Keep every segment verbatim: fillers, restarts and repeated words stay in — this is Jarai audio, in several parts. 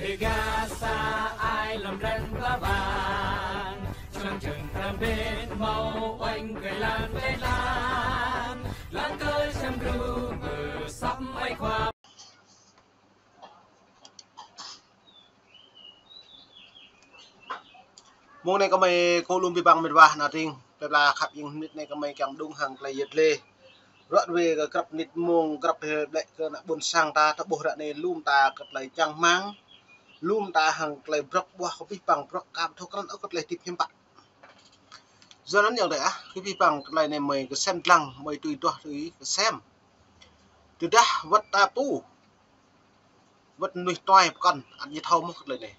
Gah sa ai lŏm ren pla bang, čơlăng čơng tram bên hmâo uêñ kơi lan kơi lan, lăng kơ čăm gru mơ săp ai khua. Mông anai gơmơi kơ lŏm abih bang met wa ană tring, plơi pla khăp ing, mơnit anai gơmơi kiăng đung hăng tơlơi yet lê. Ră ruai kơ grăp mơnit mông, grăp hrơi ƀlĕ kơ ană ƀôn sang ta, ta ƀuh ră anai lŏm ta kơ tơlơi čang rơmang. Lŏm ta hăng tơlơi brŏk ƀuah kơ abih bang brŏk, ka ƀu thâo krăn ôh kơ tơlơi hơdip hiư̆m pă. Yua anŭn yơh dêh ah, kơ abih bang tơlơi anai gơmơi kơsem lăng, gơmơi tui duah tui kơsem. Tơdah wơ̆t ta pô, wơ̆t mơnuih tuai pơkŏn, ăt ñu thâo mơ̆n kơ tơlơi anai.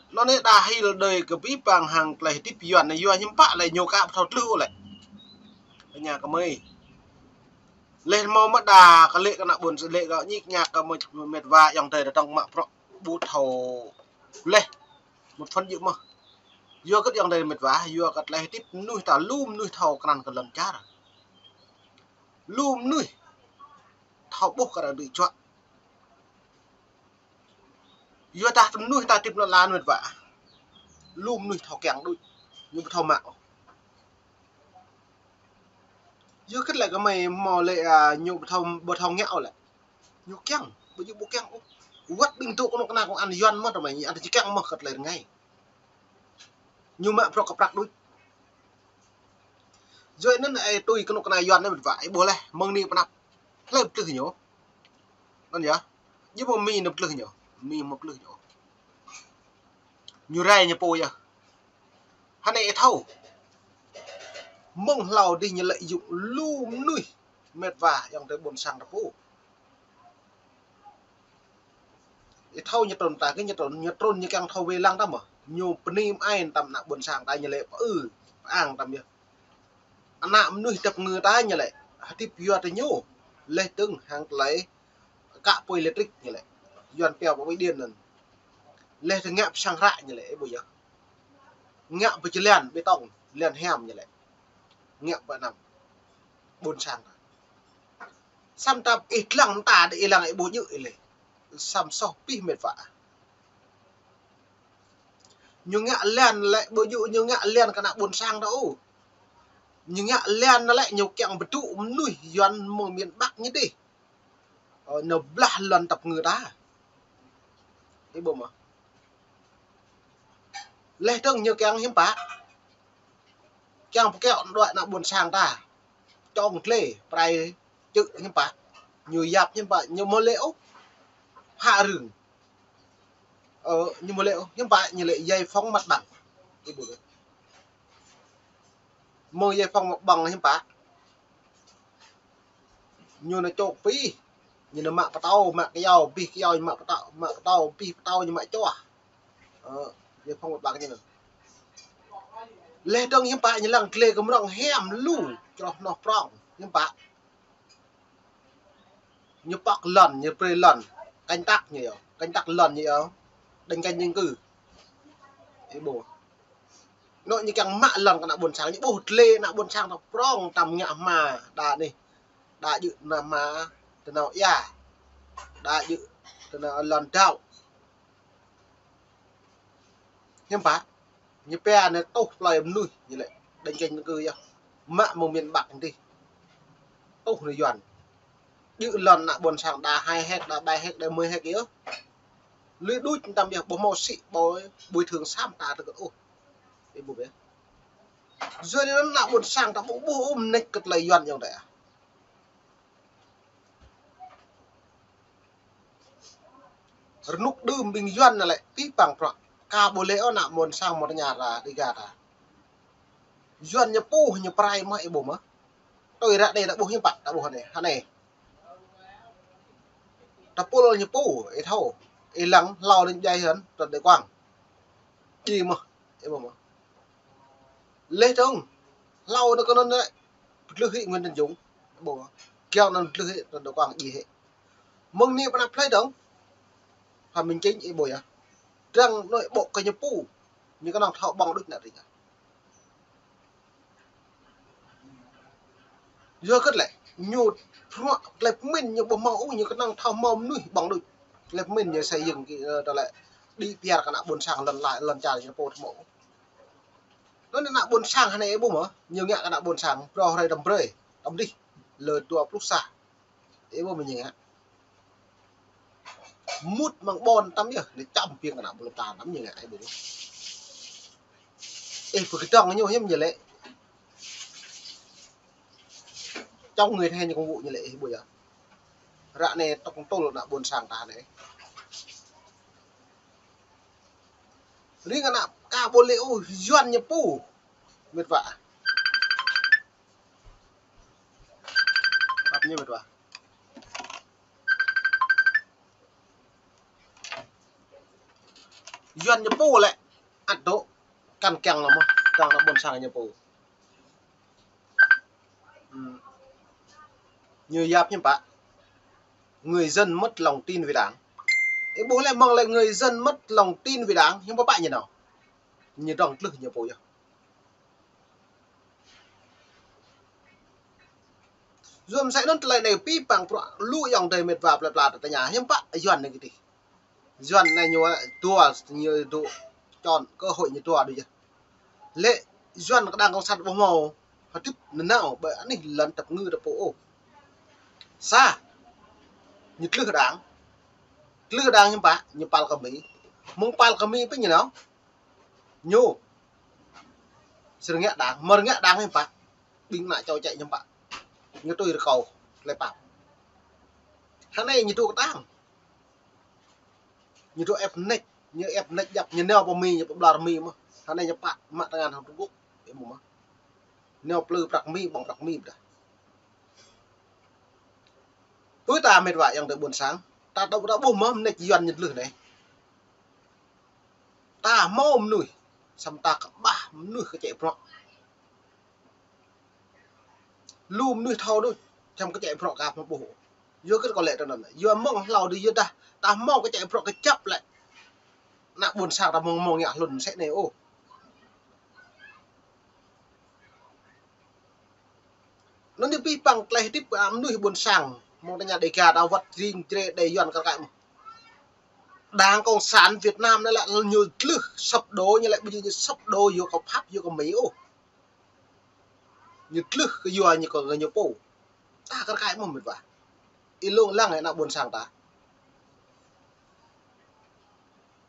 Anŭn anai đa hil đơi kơ abih bang hăng tơlơi hơdip Yuan anai, yua hiư̆m pă lĕ ñu ka ƀu thâo tlưh ôh lĕ. Tơña kơ gơmơi. Leh hmâo mơ̆ đa kơ lĕ kơ ană ƀôn, lĕ kơ ñik ñak kơ mơ̆ met wa ayŏng adơi ta tŏng mă brŏk ƀu thâo leh. Một phần jư̆ mơ̆. Yua kơ ayŏng adơi met wa, yua kơ tơlơi hơdip mơnuih ta lŏm mơnuih thâo krăn kơ lŏn čar. Lŏm mơnuih thâo ƀuh kơ arăng dưi čuă. Yua dah mơnuih ta hơdip lŏn lan met wa, lŏm mơnuih thâo kiăng đôč, ñu ƀu thâo mă ôh. Yua kơ lĕ gơmơi hmâo lĕ, a, ñu ƀu thâo, ƀu thâo ngă ôh lĕ. Ñu kiăng, ƀu djơ̆ ƀu kiăng ôh. Wơ̆t ƀing dŏ kơnuk kơna kông an Yuan mơ̆ tơmai, ñu ăt či kiăng mơ̆ kơ tơlơi rơngai. Ñu mă brŏk kơ prăk đôč. Yua anŭn ih tui kơnuk kơna Yuan anai met wa, ih ƀuh leh, mơ̆ng anai pơ anăp. Hlơi pơtlưh ñu. Anŭn yơh. Djơ̆ mơ̆ Mi ñu pơtlưh ñu. Mi mơ̆ pơtlưh ñu. Ñu rai ñu pô yơh. Hơnai ih thâo. Mơ̆ng hlâo dih ñu lợi dụng lu mơnuih met wa ayŏng adơi ƀôn sang ta pô. Ih thâo ñu trŭn ta kơ ñu trŭn, ñu trŭn ñu kiăng thâo wai lăng ta mơ̆. Ñu pơnim ai tăm ană ƀôn sang ta ñu lĕ pơ-ư, pơ-ang tăm yơh. Ană mơnuih tơpă ngư ta ñu lĕ, hơdip yua tơ ñu, leh dơ̆ng hăng tơlơi kă apui lêtrik ñu lĕ. Yuan pioh pơ apui điện anŭn. Leh dơ̆ng ngă pơ sang hră ñu lĕ, ih ƀuh yơh. Ngă pơ jơlan bê tông, lan hiam ñu lĕ. Ngă pơ anăm ƀôn sang ta. Samơ̆ ta ih lăng ta đe ih lăng ih ƀuh djơ̆ ih lĕ. Samơ̆ soh abih met wa. Ñu ngă lan lĕ ƀu djơ̆ ñu ngă lan kơ ană ƀôn sang ta ôh. Ñu ngă lan lĕ ñu kiăng pơdŭ mơnuih Yuan mơ̆ng miền Bắc ñu dih. Ơ, ñu blah lŏn tơpă ngư ta. Ih ƀuh mơ̆. Leh dơ̆ng ñu kiăng hiư̆m pă. Kiăng pơkiaŏ đuaĭ ană ƀôn sang ta. Čong tlê, prai čư̆ hiư̆m pă. Ñu yap hiư̆m pă, ñu mơ̆ lĕ ôh. Hạ rừng. Ơ, ñu mơ̆ lĕ ôh, hiư̆m pă, ñu lĕ giải phóng mặt bằng. Ih ƀuh. Mơ̆ giải phóng mặt bằng hiư̆m pă. Ñu nao čŏk pih, ñu nao mă pơtâo, mă kơyâo, pih kơyâo, ñu mă pơtâo, mă pơtâo, pih pơtâo, ñu mă čuah. Ơ, giải phóng mặt bằng ñu nao. Leh dơ̆ng hiư̆m pă ñu lăng glai kơ mơrŏng hiam lu, čroh hnoh prŏng, hiư̆m pă. Ñu pŏk lŏn, ñu brơi lŏn, canh tác ñu yơh, canh tác lŏn ñu yơh, định canh định cư. Ih ƀuh. Anŭn ñu kiăng mă lŏn kơ ană ƀôn sang, ñu ƀuh tlê ană ƀôn sang ta prŏng tăm ngă hma, đa anih. Đa djơ̆ tơnao hma, tơnao ia. Đa djơ̆ tơnao lŏn đao. Hiư̆m pă, ñu pia anai tuh plơi mơnuih, ñu lĕ, định canh định cư yơh. Mă mơ̆ng miền Bắc dih. Tuh anai Yuan. Djơ̆ lŏn ană ƀôn sang đa hai héc, đa ba héc, đa mười héc yơh. Lui đuč tăm yơh, ƀu hmâo sĭ, ƀu bồi thường samơ̆ ta tơgơ̆t ôh. Ih ƀuh yơh. Yua anŭn ană ƀôn sang ta ƀu ƀuh ôh mơneč kơ tơlơi Yuan ayŏng adơi ah. Rơnŭk đưm ƀing Yuan anai lĕ, abih bang bruă. Ka ƀu lĕ ôh ană ƀôn sang mơ̆ tơña ta, Dega ta. Yuan ñu pô, ñu prai mơ̆, ih ƀuh mơ̆. Tui ră anai ta ƀuh hiư̆m pă, ta ƀuh anai, hơnai. Ta pul ñu pô, ih thâo. Ih lăng hlâo anŭn djai hơ̆n, ta đe kuang. Djai mơ̆, ih ƀuh mơ̆. Leh dơ̆ng, hlâo anŭn kơ anŭn lĕ, pơtlưh hĭ Nguyễn Tấn Dũng, ƀuh. Kiăng anŭn pơtlưh hĭ, Trần Đại Quang djai hĭ. Mơ̆ng anai pơ anăp hlơi dơ̆ng, Phạm Minh Chính ih ƀuh yơh. Dơ̆ng anŭn ƀu kơ ñu pô, ñu kơnơ̆ng thâo ƀơ̆ng đôč ană tring. Yua kơ lĕ, ñu bruă tơlơi pơmĭn ñu ƀu hmâo ôh, ñu kơnơ̆ng thâo hmâo mơnuih ƀơ̆ng đôč. Lĕ pơmĭn ñu xây dựng kơ, ơ, tơlơi đĭ piar kơ ană ƀôn sang lŏn lai, lŏn čar ñu pô tơmŏ. Anŭn ană ƀôn sang hơnai ih ƀuh mơ̆, ñu ngă kơ ană ƀôn sang, phrâo hrơi tơm brơi, tơm dih, lơ dua pluh sa. Ih ƀuh mơ̆ ñu ngă. Mŭt mơ̆ng ƀôn tơm yơh, ñu čăm ƀing ană ƀôn ta tơm ñu ngă, ih ƀuh. Ih pơkơdơ̆ng ñu hiư̆m ñu lĕ. Chống người thi hành công vụ ñu lĕ, ih ƀuh yơh. Ră anai tŏk tŭl ană ƀôn sang ta anai. Ring ană ka ƀu lĕ ôh, Yuan ñu pô. Mĕt wa. Pap ñu mĕt wa. Yuan ñu pô lĕ. Ăt dŏ. Kăn kiăng lăm mơ̆. Kiăng ană ƀôn sang ñu pô. Ừm. Ñu yap hiư̆m pă. Người dân mất lòng tin về Đảng. Ih ƀuh lĕ mơ̆ng lĕ người dân mất lòng tin về Đảng, hiư̆m pă pă ñu nao. Ñu dŏng tlưh ñu pô yơh. Yua mơ̆ sĕ anŭn tơlơi anai pơpă pơpă lu ayŏng adơi mĕt wa plơi pla ta tơña hiư̆m pă Yuan anai kơ tih. Yuan anai ñu dua ñu dŏ chọn cơ hội ñu dua đôč yơh. Lĕ Yuan kơ Đảng Cộng sản ƀu hmâo hơdip nanao ƀơi anih lŏn tơpơngư ta pô ôh. Sa, ñu tlưh Đảng. Tlưh Đảng hiư̆m pă, ñu păl kơ Mi. Mơ̆ng păl kơ Mi pơ ñu nao. Ñu. Sơrơngă Đảng, mơrơngă Đảng hiư̆m pă. Ƀing ană čô čĕ hiư̆m pă. Ñu tui rơkâo, tơlơi pap. Hơnai ñu dŏ kơtang. Ñu dŏ ĕp mơneč, ñu ĕp mơneč djăp, ñu nao pơ Mi, ñu pơƀlŏr Mi mơ̆n. Hơnai ñu pă mă tơngan hăng Trung Quốc, ih ƀuh mơ̆. Nao plư prăk Mi, ƀơ̆ng prăk Mi ƀơdah. Tui ta mĕt wa ayŏng adơi ƀôn sang, ta dŏ ta ƀuh mơ̆ mơneč Yuan ñu tlưh anai. Ta hmâo mơnuih, samơ̆ ta kơƀah mơnuih kơčĕ bruă. Lu mơnuih thâo đôč, čăm kơčĕ bruă ka hmâo ƀuh. Yua kơ kâo lĕ tơ anŭn. Yua mơ̆ng hlâo đôč yua dah, ta hmâo kơčĕ bruă kơjăp lĕ. Ană ƀôn sang ta mơ̆ng hmâo ngă hlŭn mơsĕ anai ôh. Anŭn ñu pơpă tơlơi hơdip, a, mơnuih ƀôn sang. Mơ̆ng tơña Đêga ta wơ̆t jing jrê đe Yuan kar kaĭ mơ̆n. Đảng Cộng sản Việt Nam anai lĕ ñu tlưh sập đổ, ñu lĕ ƀu djơ̆ ñu sập đổ yua kơ Pháp, yua kơ Mi ôh. Ñu tlưh kơ yua ñu kơ ñu pô. Ta kar kaĭ mơ̆n mĕt wa. Ih lông lăng ană ƀôn sang ta.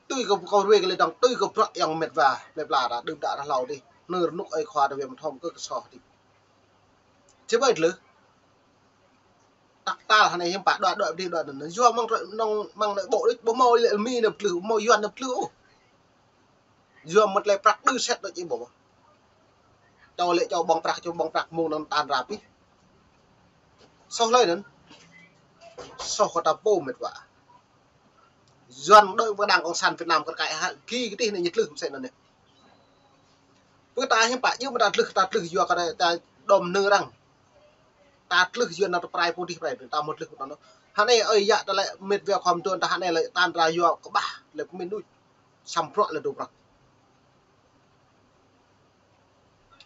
Tui kơ kâo ruai kơ lĕ dŏng tui kơ bruă ayŏng mĕt wa, plơi pla ta, đưm đă ta hlâo dih. Nơ̆r rơnŭk ơi khua ta wĕm thom kơ kơsoh dih. Či ƀai tlưh. Tăk tal hơnai hiư̆m pă đuaĭ đuaĭ dih đuaĭ anŭn. Yua mơ̆ng trơi nŏng mơ̆ng anai ƀô̆ đôč, ƀu hmâo lĕ Mi anai tlưh, ƀu hmâo Yuan anai tlưh ôh. Yua mơ̆ tơlơi prăk đơ sĕt đôč ih ƀuh. Čô lĕ čô ƀơ̆ng prăk, čô ƀơ̆ng prăk mơ̆ng anŭn tan ra pih. Soh hlơi anŭn. Soh kơ ta pô mĕt wa. Yuan đuaĭ pơ Đảng Cộng sản Việt Nam kar kaĭ hă, gĭ kơ tih anai ñu tlưh mơsĕ anŭn anai. Pơ ta hiư̆m pă yua mơ̆ ta tlưh, ta tlưh yua kơ ta đom nư răng. Ta tlưh yua anŭn ta prai pô dih prai ta hmâo tlưh pơ anŭn. Hơnai ơi yă ta lĕ mĕt wa khom tuan ta hơnai lĕ tan ra yua kơƀah lĕ pơmĭn đôč. Samơ̆ bruă lĕ dŏ bruă.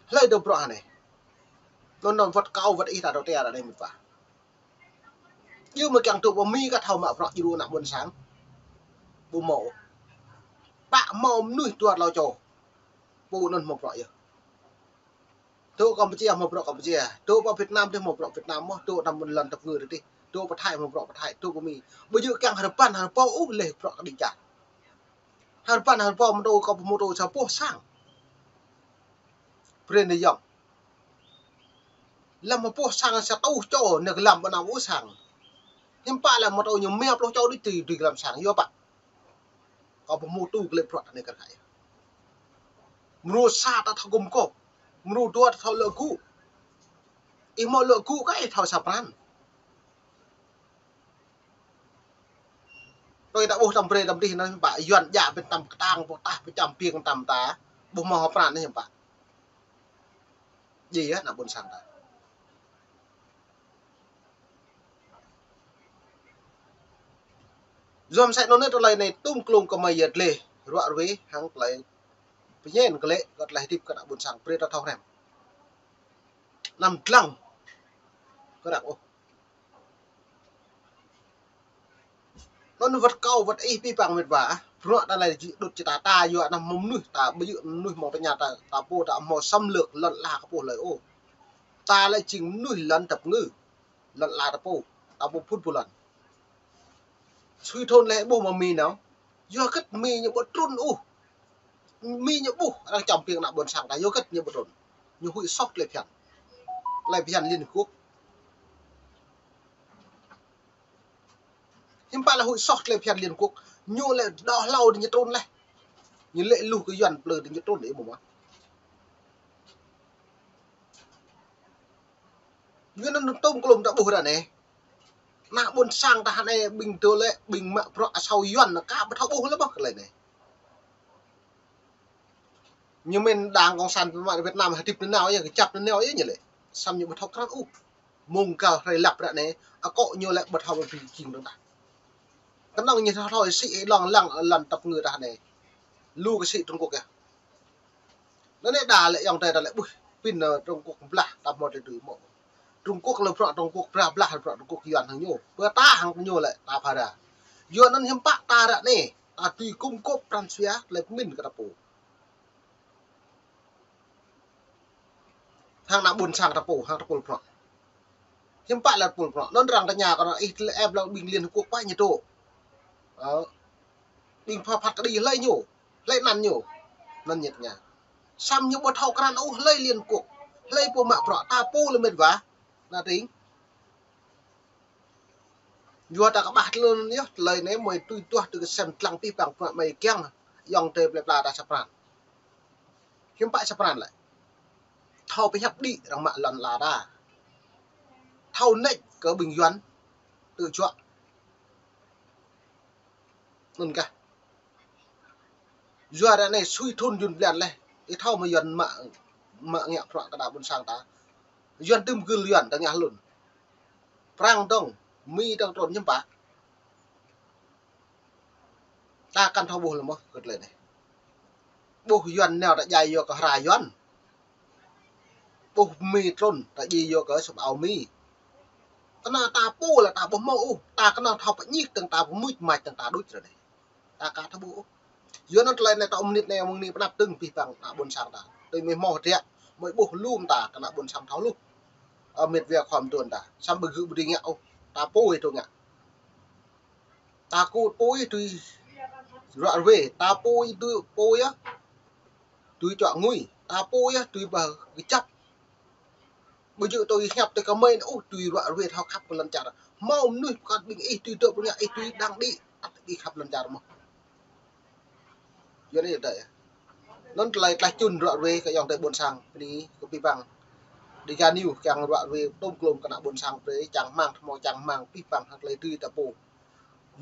Hlơi dŏ bruă hơnai. Anŭn anŭn wơ̆t kâo wơ̆t ih ta dŏ tơyar anai mĕt wa. Yua mơ̆ kiăng dŏ pơ Mi kơ thâo mă bruă djru ană ƀôn sang. Ƀu hmâo. Pă hmâo mơnuih dua tlâo čô. Pô anŭn hmâo bruă yơh. Dŏ Kampuchia hmâo bruă Kampuchia. Dŏ pơ Việt Nam dih hmâo bruă Việt Nam mơ̆n. Dŏ tơm lŏn tơpơngư dih. Dŏ pơ Thái hmâo bruă pơ Thái. Dŏ pơ Mi. Ƀu djơ̆ kiăng hơrbăn hơrbâo ôh lĕ bruă kơđi čar. Hơrbăn hơrbâo mơtô kơ pơmôtô sa boh sang. Brên dih yŏng. Lăm boh sang sa rơtuh čô anai kơ lăm ƀu năm ôh sang. Hiư̆m pă lĕ mơtô ñu mia pluh čô đôč tui tui kơ lăm sang. Yua pă. Kâo pơhmu tui kơ lĕ bruă anai kar kaĭ. Mrô sa ta thâo gum gôp. Mrô dua ta thâo lŏ gŭ. Ih hmâo lŏ gŭ kơ ih thâo sa pran. Tui ta ƀuh tơm brơi tơm dih anŭn hiư̆m pă Yuan djă ƀing tơm kơtang ƀu tah pơčăm ƀing tơm ta. Ƀu hmâo hơpran anai hiư̆m pă. Djai yơh ană ƀôn sang ta. Yua mơ̆ sĕ anŭn anai tơlơi anai tŭm klông kơ mơi yơh lĕ ruă ruai hăng tơlơi pơñen kơ lĕ kơ tơlơi hơdip kơ ană ƀôn sang brơi ta thâo hrăm. Anăm dlăng kơ răng ôh. Anŭn wơ̆t kâo wơ̆t ih abih bang mĕt wa, bruă ta lĕ jing đŭt či ta, ta yua anăm hmâo mơnuih, ta ƀu djơ̆ mơnuih hmâo tơña ta, ta pô ta hmâo xâm lược lŏn ala kơ pô hlơi ôh. Ta lĕ jing mơnuih lŏn tơpơngư, lŏn ala ta pô, ta pô phŭn pô lŏn. Sui thŭn lĕ ƀuh mă Mi nao. Yua hơget Mi ñu ƀu trŭn ôh. Mi ñu ƀuh arăng čăm ƀing ană ƀôn sang ta, yua hơget ñu ƀu trŭn. Ñu huĭ soh tơlơi phiăn. Tơlơi phiăn Liên Hợp Quốc. Hiư̆m pă lĕ huĭ soh tơlơi phiăn Liên Hợp Quốc. Ñu lĕ đaŏ hlâo dih ñu trŭn laih. Ñu lĕ luh kơ Yuan plư dih ñu trŭn ih ƀuh mơ̆. Yuan anŭn tôm klôm ta ƀuh ră anai. Ană ƀôn sang ta hă anai ƀing dŏ lĕ ƀing mă bruă asâo Yuan anŭn aka ƀu thâo ƀuh lĕ ƀuh kơ lĕ anai. Ñu mĭn Đảng Cộng sản Việt Nam hơdip nanao yơh, kơjăp nanao yơh ñu lĕ. Samơ̆ ñu ƀu thâo krăn ôh. Mơ̆ng găl hrơi lăp ră anai, akŏ ñu lĕ ƀu thâo ƀu jing dơ̆ng tah. Kơnơ̆ng ñu thâo thâo sĭ lŏng lăng lŏn tơpơngư ta hă anai. Lu kơ sĭ Trung Quốc yơh. Anŭn anai đa lĕ ayŏng adơi ta lĕ ƀuh pin, ơ, Trung Quốc blah ta hmâo tơlơi dưi mơ̆. Trung Quốc lĕ bruă Trung Quốc blah blah bruă Trung Quốc Yuan hăng ñu. Pơ ta hăng ñu lĕ ta phara. Yuan anŭn hiư̆m pă ta ră anai, ta tui gum gôp pran jua tơlơi pơmĭn kơ ta pô. Hăng ană ƀôn sang ta pô, hăng ta pô lĕ bruă. Hiư̆m pă lĕ ta pô lĕ bruă. Anŭn arăng tơña kơ anŭn ih tơlơi ĕp lăng ƀing Liên Hợp Quốc pă ñu dŏ. Ơ. Ƀing pha phat kơđi hlơi ñu. Hlơi anăn ñu. Anŭn ñu tơña. Samơ̆ ñu ƀu thâo krăn ôh hlơi Liên Hợp Quốc. Hlơi pô mă bruă ta pô lĕ mĕt wa. Ană tring. Yua ta kơƀah tơlơi anŭn yơh, tơlơi anai mơi tui tuah tui kơsem tơlăng abih bang bruă mơi kiăng, ayŏng adơi plơi pla ta sa pran. Hiư̆m pă sa pran lĕ. Thâo pơhiăp đĭ arăng mă lŏn ala ta. Thâo nĕč kơ ƀing Yuan, tơjuă. Anŭn kah. Yua ră anai sui thŭn jŭn blan laih. Ih thâo mơ̆ Yuan mă, mă ngă bruă kơ ană ƀôn sang ta. Yuan tŭm gưl Yuan ta ngă hlŭn. Prăng dơ̆ng, Mi dơ̆ng trŭn hiư̆m pă. Ta kăn thâo ƀuh lĕ mơ̆ kơ tơlơi anai. Ƀuh Yuan nao ta djai yua kơ hra Yuan. Ƀuh Mi trŭn ta djai yua kơ sŭp ao Mi. Kơnơ̆ng ta pô lĕ ta ƀu hmâo ôh, ta kơnơ̆ng thâo pơñik dơ̆ng ta pơmưč mač dơ̆ng ta đôč ră anai. Ta aka thâo ƀuh ôh. Yua anŭn tơlơi anai ta ƀuh mơnit anai mơ̆ng anai pơnăp dơ̆ng abih bang ană ƀôn sang ta. Tui mơi hmâo hơdră, mơi ƀuh lŏm ta kơ ană ƀôn sang thâo hluh. Ơ, mĕt wa khua mơtuan ta. Samơ̆ ƀu gơ̆ ƀu dưi ngă ôh. Ta pô ih tŭ ngă. Ta kơ pô ih tui ruă ruê. Ta pô ih tui pô yơh. Tui čuă ngui. Ta pô yơh tui ƀă kơjăp. Ƀu djơ̆ tui hiăp tui kơmơi anŭn ôh, tui ruă ruê thâo khăp kơ lŏn čar. Hmâo mơnuih pơkŏn ƀing ih tui dŏ ƀu ngă ih tui đang đĭ, ăt ih khăp lŏn čar mơ̆n. Yua anai adơi. Anŭn tơlơi tlaih čun ruă ruê kơ ayŏng adơi ƀôn sang, bơni kơ abih bang. Dega News kiăng ruă ruê tôm klôm kơ ană ƀôn sang brơi čang rơmang, hmâo čang rơmang abih bang hăng tơlơi dưi ta pô.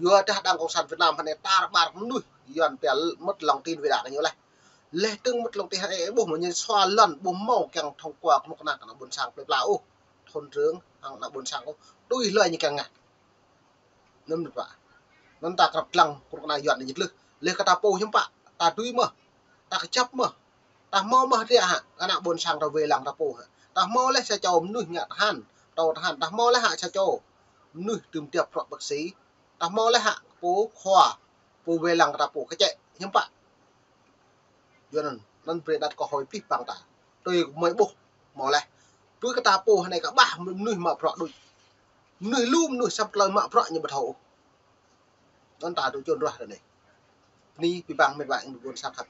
Yua dah Đảng Cộng sản Việt Nam hă anai tar ƀar mơnuih, Yuan pia mất lòng tin với Đảng ñu laih. Laih dơ̆ng mơ̆t lŏng tih hă anai ƀuh mơ̆ ñu sua lŏn ƀu hmâo kiăng thông qua kơnuk kơna kơ ană ƀôn sang plơi pla ôh. Thôn trưởng hăng ană ƀôn sang ôh. Tui hlơi ñu kiăng ngă. Anŭn mĕt wa. Anŭn ta krăp lăng kơnuk kơna Yuan ñu tlưh. Laih kơ ta pô hiư̆m pă. Ta tui mơ̆. Ta kơjăp mơ̆. Ta hmâo mơ̆ hơdră hă. Kơ ană ƀôn sang ta wai lăng ta pô hă. Ta hmâo laih sa čô mơnuih ngă tơhan. Tơ tơhan. Ta hmâo laih hă sa čô mơnuih tŭm tiap bruă bác sĩ. Ta hmâo laih hă pô khua. Pô wai lăng kơ ta pô kơčĕ. Hiư̆m pă. Yua anŭn, anŭn brơi đăt kơ hơi abih bang ta. Tui mơi ƀuh, hmâo laih. Tui kơ ta pô hă anai kơƀah mơnuih mă bruă đôč. Mơnuih lu mơnuih săp tơlơi mă bruă ñu ƀu thâo ôh. Anŭn ta tŭ čun ruah ră anai. Bơni abih bang mĕt wa ƀôn sang khăp.